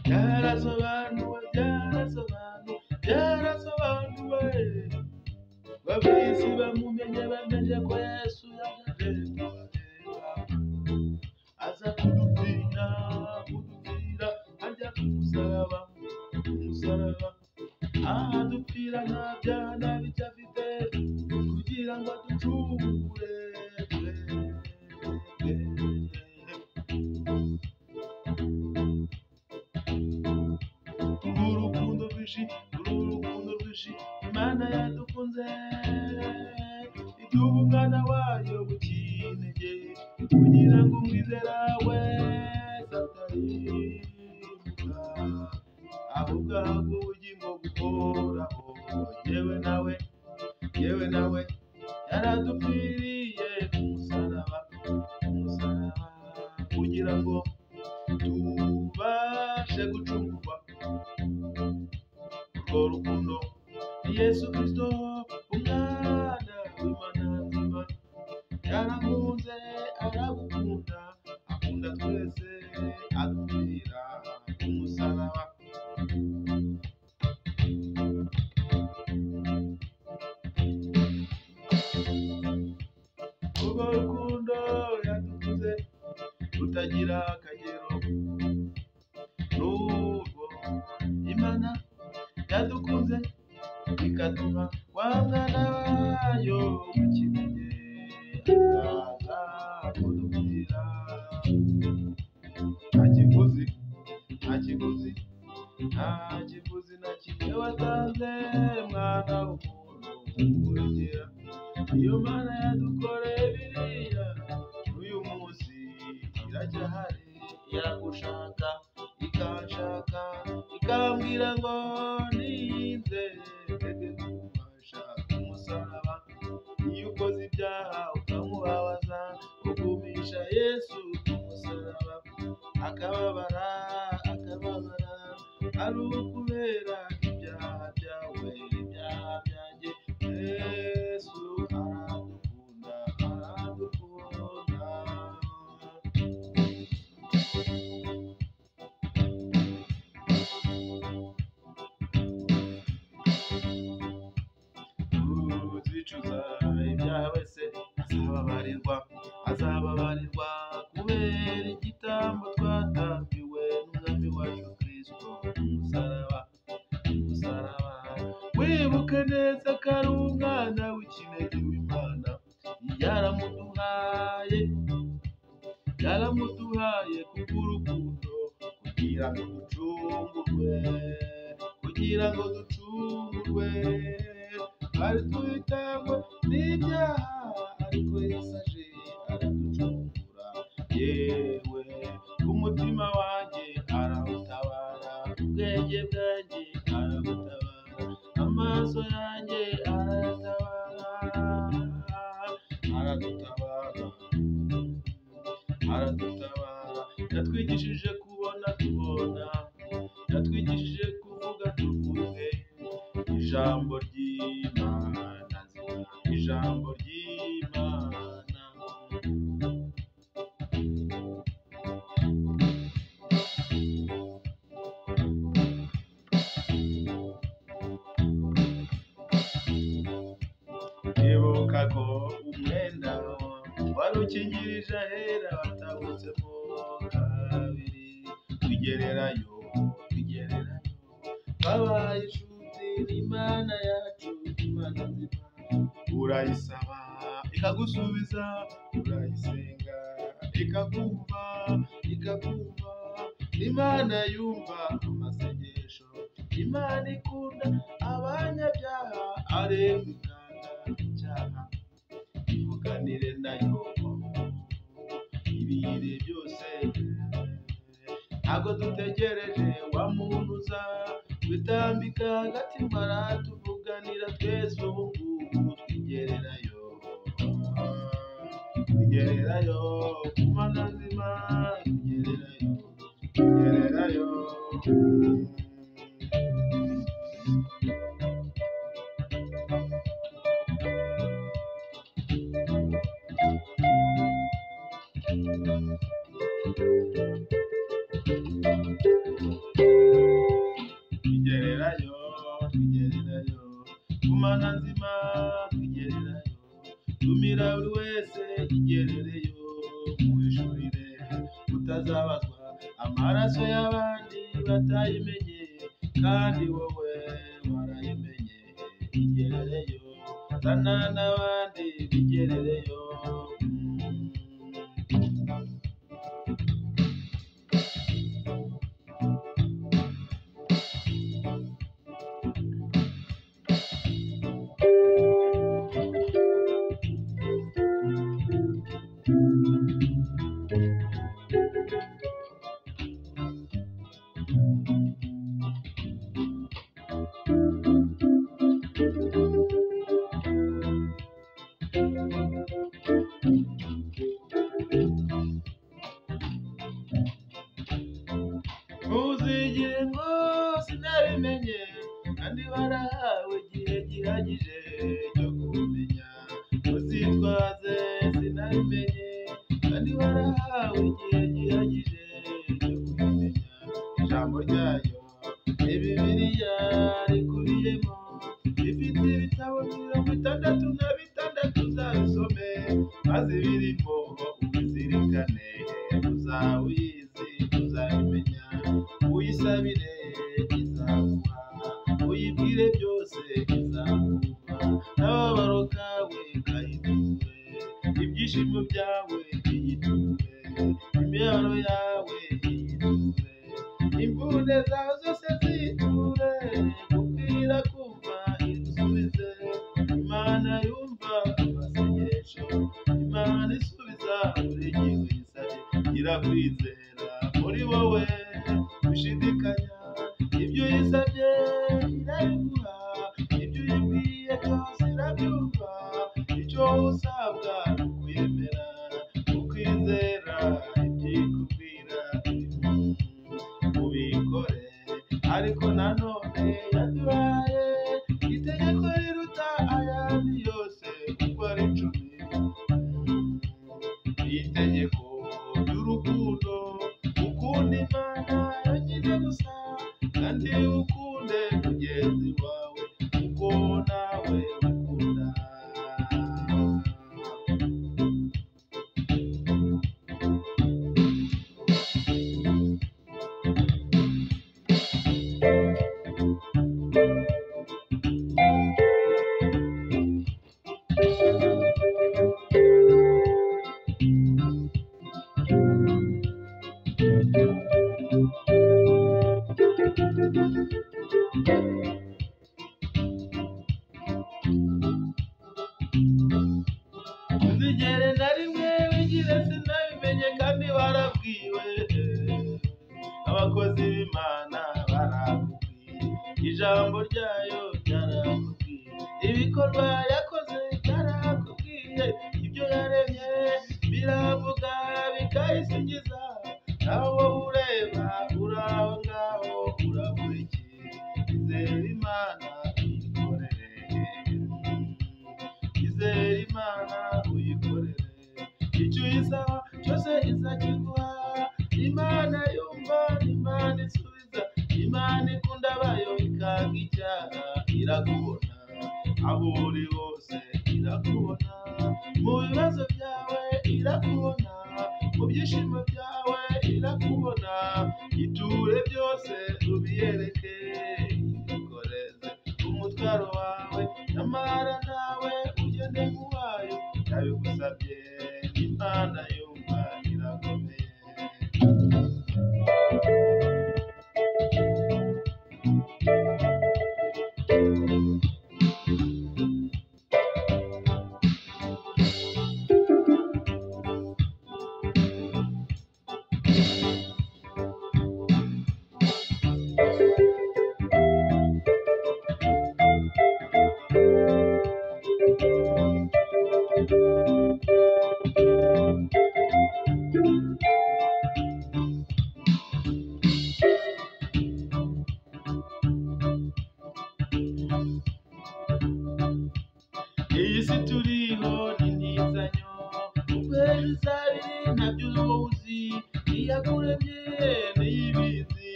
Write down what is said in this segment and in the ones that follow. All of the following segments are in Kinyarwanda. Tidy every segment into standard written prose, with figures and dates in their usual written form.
Byarasobanuwe, byarasobanuwe, byarasobanuwe. Ab'isi bamumenye, bamenye ko Yesu yaje kubareba, aza kudupfira, kudupfira ajya ku musaraba, ku musaraba. Ahadupfira nta byaha nta bicyo afite, kugira ngo aducungure. Urukundo rwinshi, urukundo rwinshi Imana yadukunze, iduha umwana wayo w'ikinege, kugira ngo umwizera wese atarimbuka, ahubwo ahabwe ubugingo buhoraho. Yewe nawe, yewe nawe, yaradupfiriye ku musaraba, ku musaraba, kugira ngo tubashe gucungurwa. Urwo rukundo ni Yesu Kristo, umwana w'Imana nzima, yarakunze, aragukunda, akunda twese, adupfira ku musaraba. Urwo rukundo yadukunze rutagira akagero, n'urwo Imana yadukunze ikaduha wa mwana wayo w'ikinege, akaza kudupfira. Nta kiguzi, nta kiguzi, nta kiguzi na kimwe watanze, mwana w'umuntu ukurikira. Iyo Mana yadukoreye biriya, n'uyu munsi iracyahari, iragushaka, ikanshaka, ikambwira ngo ninze ndeke kumufasha ku musaraba. Iyo ukoze ibyaha ukamubabaza, ugumisha Yesu ku musaraba, akababara, akababara, ari ukubera ibyaha byawe, ibyaha byanjye. Yesu aradukunda, aradukunda. Uzicuza ibyaha wese azababarirwa, azababarirwa kubera igitambo twatambiwe n'umwami wacu Kristo ku musaraba, ku musaraba. Wibuke neza ko ari umwana w'ikinege w'Imana, yaramuduhaye, yaramuduhaye kubw'urukundo, kugira ngo ducungurwe, kugira ngo ducungurwe. Twari duhitanywe n'ibyaha, ariko Yesu aje araducungura. Yewe umutima wanjye arawutabara, ubwenge bwanjye arabutabara, amaso yanjye arayatabara, aradutabara, aradutabara. Yatwigishije kubona tubona, yatwigishije kuvuga tuvuge, ijambo ry'Imana nzima, ijambo ry'Imana. Ibuka ko umwenda wari ukingirije ahera watabutsemo kabiri, tugererayo, tugererayo, twabaye inshuti n'Imana yacu, Imana nzima. Urayisaba ikagusubiza, urayisenga ikakumva, ikakumva. Imana yumva amasengesho, Imana ikunda abanyabyaha, ariko ikanga icyaha. Ivuganire nayo ibiri byose, ntabwo dutegereje wa muntu uza witambika hagati ngo aratuvuganira twese, ubu ngubu twigererayo, twigererayo ku Mana nzima, twigererayo, twigererayo. utazabazwa amaraso y'abandi batayimenye kandi wowe warayimenye. Igerereyo, zana n'abandi bigerereyo. Ntuzigire ngo sinabimenye kandi warahawe igihe gihagije cyo kumenya. Ntuzitwaze sinabimenye kandi warahawe igihe gihagije cyo kumenya. Ijambo ryayo ni Bibiliya rikubiyemo, ifite ibitabo 66, uzabisome maze ibirimo ubizirikane, uzaba uyizi uzabimenya. Uyisabire izaguha, uyibwire byose izakumva. N'akababaro kawe kayiture, ibyishimo byawe biyiture, imibabaro yawe iyiture, imvune zawe zose ziyiture. Kuko irakumva igusubize, Imana yumva amasengesho, Imana isubiza buri gihe uyisabye. Gira kwizera muri wowe ushidikanya, ibyo uyisabye irabiguha, ibyo uyibwiye byose irabyumva. Icyo usabwa ni ukuyemera, ukwizera ibyo ikubwira ubikore. Ariko nanone yaduhaye itegeko riruta ayandi yose kuko ari 10. Itegeko ry'urukundo, ukunda Imana yonyine gusa kandi ukunde mugenzi wawe kuko nawe wikunda. Ntuzigere na rimwe wigire sinabimenye kandi warabwiwe. Abakozi b'Imana barakubwiye, ijambo ryayo ryarakubwiye, ibikorwa yakoze byarakubwiye, ibyo yaremye biravuga bikayisingiza. Nawe wowe ureba uri aho ngaho urabura iki? Izere Imana uyikorere, izere Imana uyikorere, icyo uyisaba cyose izakiguha. Imana yumva, Imana isubiza, Imana ikunda abayo ikanga icyaha. Irakubona aho uri hose, irakubona mu bibazo byawe, irakubona mu byishimo byawe, irakubona. Iture byose ubiyereke, ikoreze umutwaro wawe, nyamara nawe ugende nk'uwayo. Ndabigusabye, Imana yumva irakomeye. Iyi si turiho ni ntizanyo, kuko ejo izabiri ntabyo wowe uzi. Iyakuremye niyibizi,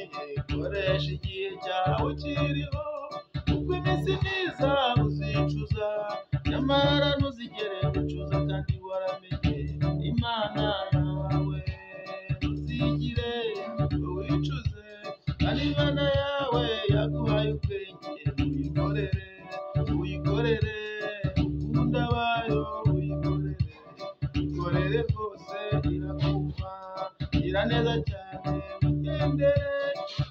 koresha igihe cyawe ukiriho, kuko iminsi myiza uzicuza, nyamara ntuzigere ucuza kandi waramenye Imana yawe. Ntuzigere cyane wigendere,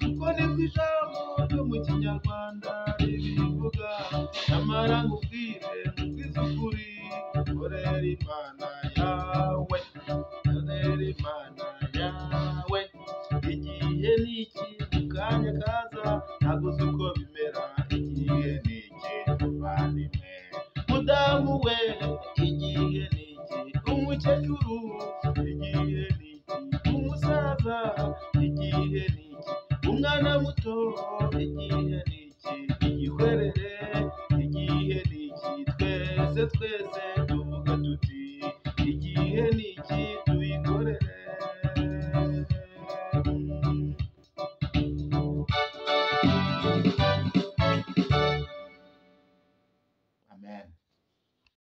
kuko nibwo ijambo ryo mu Kinyarwanda ribivuga. Nyamara nkubwire nkubwize ukuri, korera Imana yawe, korera Imana yawe. Igihe ni iki, mu kanya kaza ntabwo uzi uko bimera. Igihe ni iki muvandimwe, mudamu we, igihe ni iki umukecuru, igihe ni iki umusaza, igihe ni iki umwana muto, igihe ni iki igihwerere, igihe ni iki twese twese.